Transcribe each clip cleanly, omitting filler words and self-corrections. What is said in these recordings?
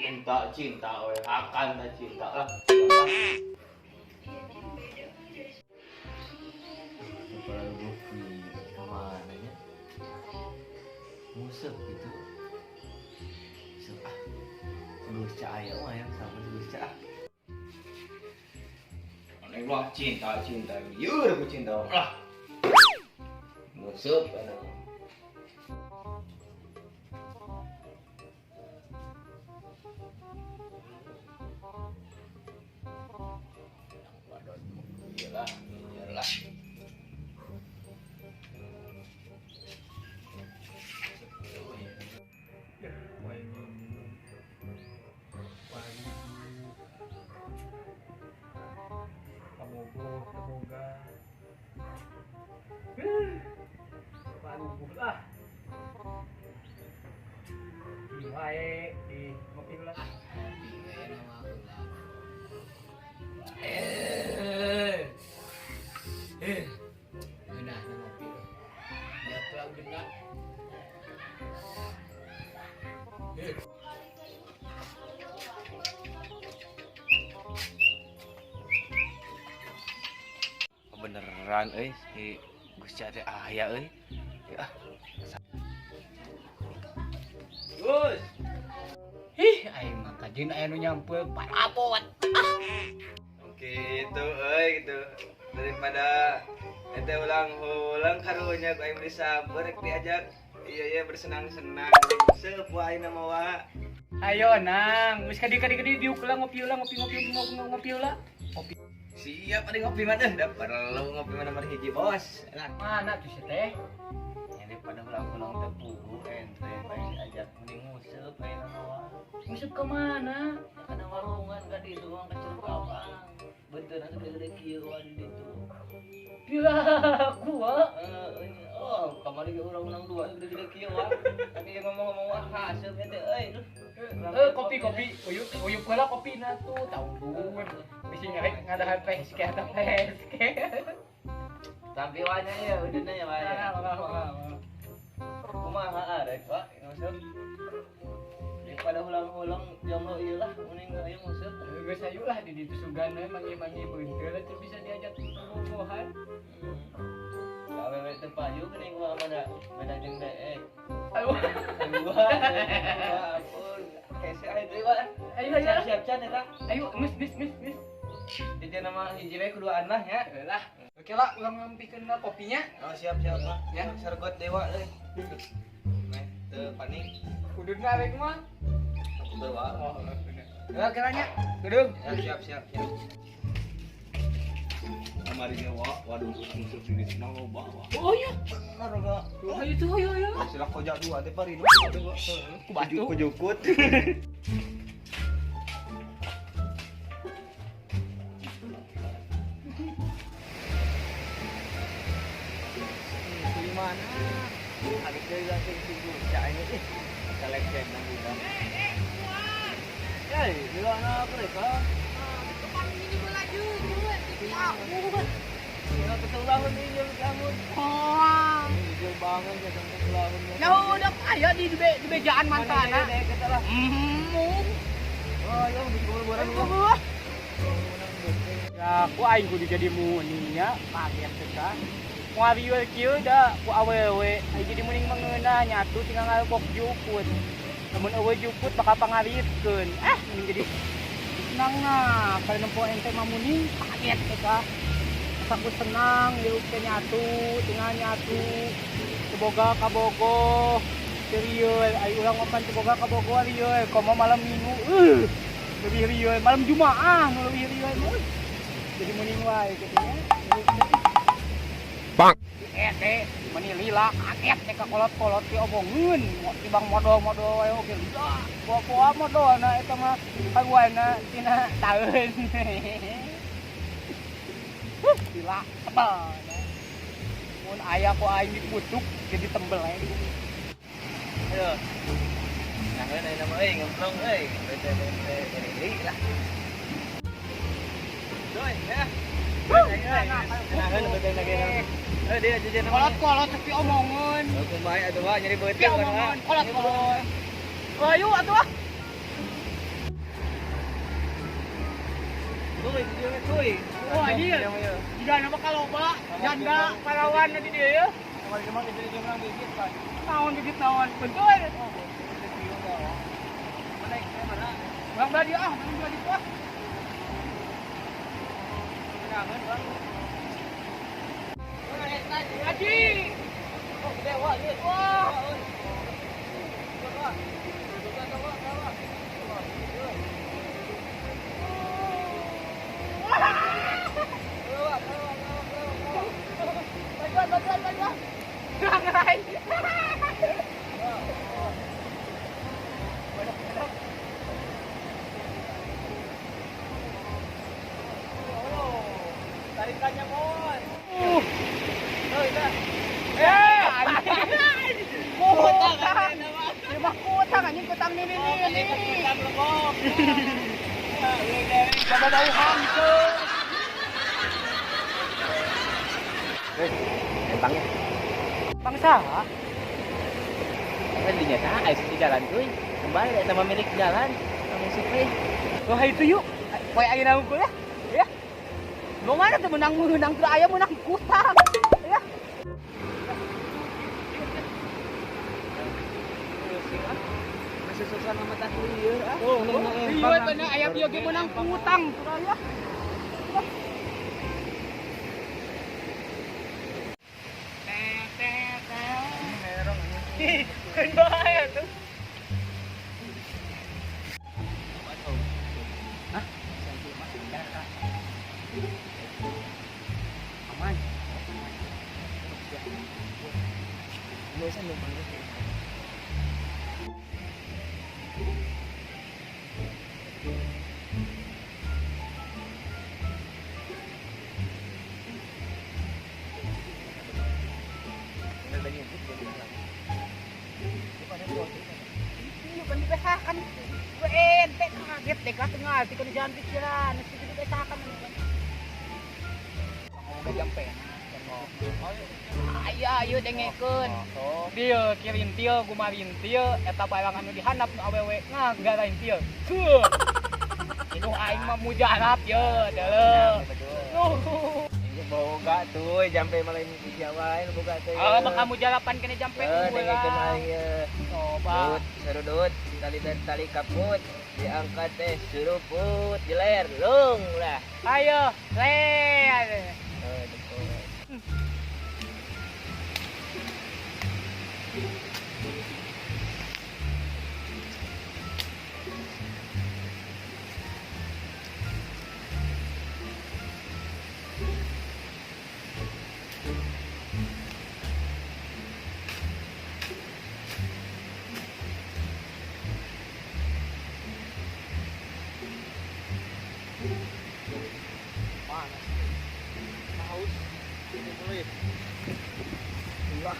Cinta cinta we, akan tak cinta lah. Kepala bukti kemana nya? Musep gitu. Musep ah. Geus aya mah yang sama geus ah. Aneh lah cinta cinta. Lieur aku cinta lah. Musep ada. Iyalah, iyalah. Kabogoh, kaboga. Palubuh lah. Di wae, di ngopi lah. Nah, ngopi lah. Ya pulang dena. Beneran euy si Gus teh aya euy. Ya. Gus. Ih, aing mah kajeun aya nu nyampeul parabot. Gitu euy gitu. Daripada ente ulang-ulang karunya ku aing beli sabar rek diajak. Iya iya bersenang-senang. Sepuh aing mah wa. Ayo nang, geus kadi-kadi diuk lah ngopi lah ngopi ngopi ngopi ngopi lah. Ngopi. Siap ada ngopi mah teh, da perlu ngopi mah nomor hiji bos. Nah, Mana tuh si teh? ini pada ulang-ulang teh pugu ente bae diajak mending nguseup aing mah wa. Nguseup ke mana? Ya kana warungan ka ditu mah kecil kapang. Beunteuna gede-gede kieu wa di ditu. Gila, gua. Oh, kamari ge urang menang dua gede-gede kieu wa. Tadi ngomong-ngomong wah haseup ente euy. Kopi kopi, uyup uyup heula kopina tuh, tahu duit. Bisi ngarek ngadahan peske atau peske. Tapi wanya ya udahnya ya wanya. Nah, Kumaha arek Pak nguseup. Daripada ulang-ulang jomblo ieu lah mending aya nguseup. Geus hayu lah di ditu sugan we mangi-mangi beunteul atuh bisa diajak bobogohan. Awewe teu payu geuning gua mah da beda jeung deek. Aduh. Aduh, ampun. Hese aya deui Pak. Ayo ayo. Siap-siap can eta. Ayo geus geus geus geus. Jadi nama hiji we kuduaan lah ya. Lah. Oke lah, urang ngampikeun kopinya. Oh, siap siap Pak. Ya. Sergot dewa euy. Meh teu panik. Kuduna rek mah. Aku berwa. Oh, bener. Lah kiranya. Gedung. Ya, siap siap siap. Kamari ge wa, waduh musuh di sini loba wa. Oh iya. Bener ga. Oh itu ayo ayo. Sila koja dua teh parino. Ku batu. Kujukut. Di mana? Habis dari langsung si Guca ini ih. Selection nang budak. Hei, di mana mereka? Ya ketulahun ini kamu. Oh. Jujur banget ya sampai ketulahun. Ya udah aya di bejaan mantana. Oh, ya di kuburan gua. Ya, ku aing kudu jadi muninya, kaget teh ka. Moal rieu kieu da ku awewe, aing jadi muning mengeuna nyatu tinggal ngalbok jukut. Lamun eueuh jukut bakal pangaritkeun. Ah, mending jadi senang nah, kalau nempo ente mah muning kaget teh ka. Aku senang hirup teh nyatu, tinggal nyatu. Teboga kabogo, rieu, ai urang mah pan teboga kabogo rieu, komo malam Minggu, lebih rieu, malam Jumaah nu leuwih rieu mah. Jadi muning wae kitu nya. Bang. Teh meni lila kaget teh ka kolot-kolot ti omongeun, tibang modol-modol wae oge lila. Poa-poa modolna eta mah kaguana tina taeun. Lila tebal. Mun aya ku aing dikutuk jadi tembel ae. Ayo. Nah, euy nama euy ngemplong euy. Bete-bete iri lah. Doi, ya. Nah, dia jajan Kolot-kolot tapi omongeun. Kumaha atuh wa nyeri Tapi beuteung omongeun kolot-kolot. Ayo atuh ah. Tuh, dia tuh. Oh, anjir. Tidak nama kaloba, janda parawan di dieu ya. Kemarin kemarin jadi dia menang gigit, Pak. Naon gigit naon. Betul. Mana mana? Bang belah dia ah, mana belah dia ah. Kenapa, Bang? Haji. Oh, gede wah, ieu. Wah. Bantuan, bantuan, bantuan. Jangan. Tarikannya, Mon. Oh, itu. Eh, anjing. Kutang. Lima kutang anjing kutang ini nih. Kutang lebok. Coba bau hangke. Empangnya. Bangsa. Kan dinyata aya di jalan cuy. Kembali eta mah milik jalan. Kamu supe. Wah itu yuk. Poe ayeuna unggul ya. Ya. Mau mana tuh menang menang tuh ayam menang kutang. Ya. Masih susah nama tak lieur ah. Oh, iya bener ayam dia ge menang kutang tuh aya. Keun bae tuh. Hah? Aman. Iya kan dibesakan. Gue ente kaget deh kan tengah di jalan pikiran. Nasi itu dibesakan. Ayo ayo dengekeun. Dieu kirintil gumarintil eta barang anu dihandap nu awewe ngagarain til. Heuh. Inuh aing mah mujarab ye deuleu. Boga tuh jampe malah ini di Jawa ini boga tuh. Oh, bakal mujarapan kene jampe. Eh, dengekeun aing ye. Coba. Dut, serudut, tali tali kaput, diangkat teh seruput, jeler, lung lah. Ayo, ler. Oh, betul. Panas. Haus. Ini mulai. Wah.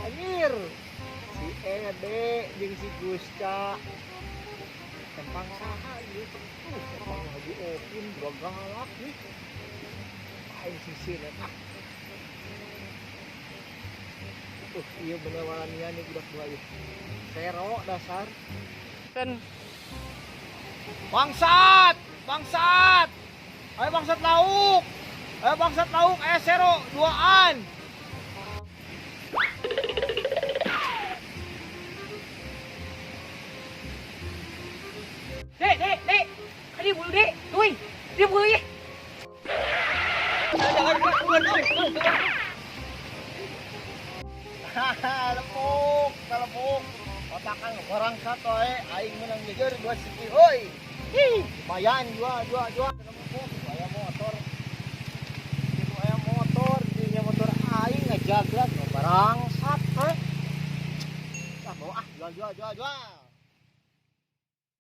Anjir. Si Ede jeung si Gusta. Tempang saha ieu? Tempang Haji Opin dua galak nih. Aing sisir eta. Ieu bener waranian ieu budak dua ieu. Sero dasar. Sen. Bangsat! Bangsat! Ayo bangsat lauk! Ayo bangsat lauk, ayo sero duaan. Euy, euy, euy. Haha, lepuk, lepuk. Otakan bangsat oe, aing menang jejer dua siki euy. Hi, lumayan dua dua dua. Lepuk, aya motor. Itu aya motor, dinya motor aing ngajaglag bangsat euy. Ah, bawa ah, jual jual jual jual.